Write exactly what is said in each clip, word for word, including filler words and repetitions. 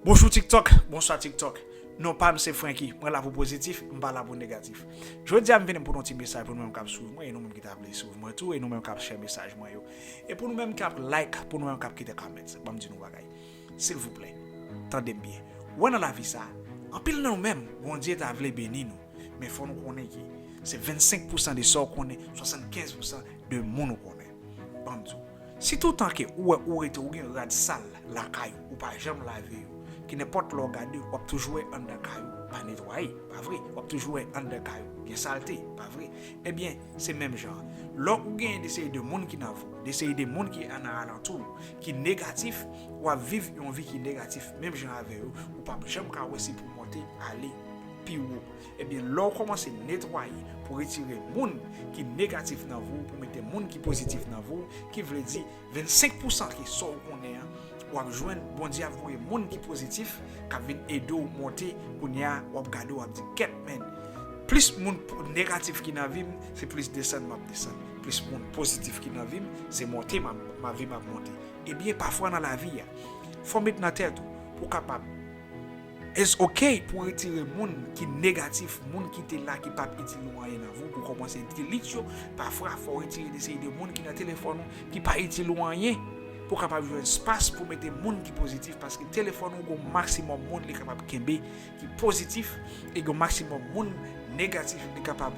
Bonjou TikTok, bonswa TikTok. Non pa m se Francky, mwen la pou pozitif, m pa la pou negatif. Jodi a m vini pou yon ti mesaj pou nou menm k ap swiv mwen, e nou menm ki ta vle swiv mwen tou, e nou menm k ap share mesaj mwen yo. E pou nou menm k ap like, pou nou menm k ap kite comments, ban m di nou bagay. Silvouplè, tande m byen. Ou wè nan lavi sa, anpil nan nou menm, Bondye ta vle beni nou. Men fò nou konnen ke se vennsenk pousan de sa w konnen, swasannkenz pousan de moun ou konnen. Ban m di w, si toutan ke ou wè ou rete ou gen rad sal lakay ou, ou pa janm lave yo, ki nenpòt lè w gade, w ap toujou wè anndan kay ou pa netwaye, pa vre? W ap toujou wè anndan kay ou gen salte, pa vre? Ebyen, se menm jan an. Lè ou genyen de seri de moun ki nan vi w, de seri de moun ki nan alantou w, ki negatif, w ap viv yon vi ki negatif menm jan avè yo, ou p ap janm ka wè se pou w monte, ale pi wo. Ebyen, lè w kòmanse netwaye pou retire moun ki negatif nan vi w, pou mete moun ki pozitif nan vi w, ki vle di vennsenk pousan ke sa w konnen an, w ap jwenn, Bondye ap voye moun ki pozitif k ap vin ede w monte. Kounye a, w ap gade, w ap di, "Kèt, men, plis moun po-, negatif ki nan vi m, se plis desann m ap desann. Plis moun pozitif ki nan vi m, se monte m ap, ma vi m ap monte." Ebyen, pafwa nan lavi a, fò w met nan tèt ou, pou w kapab It's ok pou w retire moun ki negatif, moun ki te la ki p ap itil ou anyen nan vi w, pou w kòmanse delete yo. Pafwa, fò w retire de seri de moun ki nan telefòn ou, ki pa itil ou anyen, pou w kapab jwenn espas pou mete moun ki pozitif, paske telefòn ou gon maksimòm moun li kapab kenbe ki pozitif, e gon maksimòm moun negatif li kapab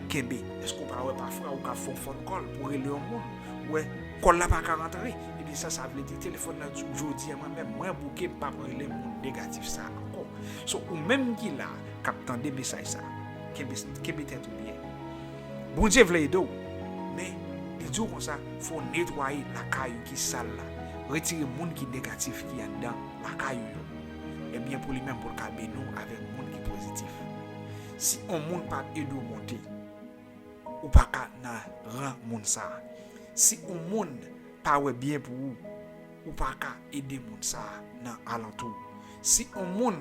kenbe. Èske w pa wè pafwa ou ka fè yon phone call pou rele yon moun, ou wè kòl la pa ka rantre? Ebyen sa, sa vle di telefòn nan di w, "Jodi a mwen menm, mwen bouke, m p ap rele moun negatif sa a ankò." So, ou menm ki la, k ap tande mesaj sa a, kenbe, kenbe tèt ou byen. Bondye vle ede w, men li di w konsa, fò w netwaye lakay ou ki sal la. Retire moun ki negatif ki anndan lakay ou yo. Ebyen, pou li menm, pou l ka beni w avèk moun ki pozitif. Si yon moun pa ede w monte, ou pa ka nan ran moun sa a. Si yon moun pa wè byen pou ou, ou pa ka ede moun sa a nan alantou w. Si yon moun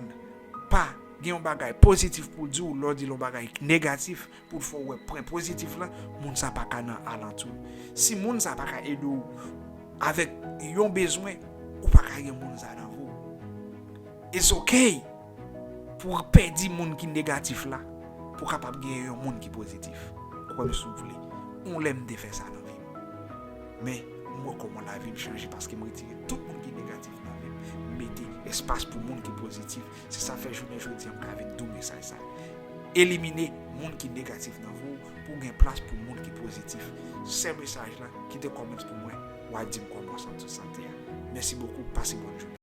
pa gen yon bagay pozitif pou l di w, lè w di l yon bagay negatif, pou l fè w wè pwen pozitif la, moun sa pa ka nan alantou w. Si moun sa pa ka ede w avèk yon bezwen, ou pa ka gen moun sa nan vi w. It's ok pou w pèdi moun ki negatif la, pou w kapab gen yon moun ki pozitif. Kwè m si w vle. Yon lè m te fè sa nan vi m. Men, m wè kòman lavi m chanje paske m retire tout moun ki negatif nan vi m. M mete espas pou moun ki pozitif. Se sa fè jounen jodi a m ka vin di w mesaj sa. Elimine moun ki negatif nan vi w pou w gen plas pou moun ki pozitif. Share mesaj la, kite comments pou mwen, w a di m kòman w santi w santi a. Mèsi bokou, pase bòn jounen.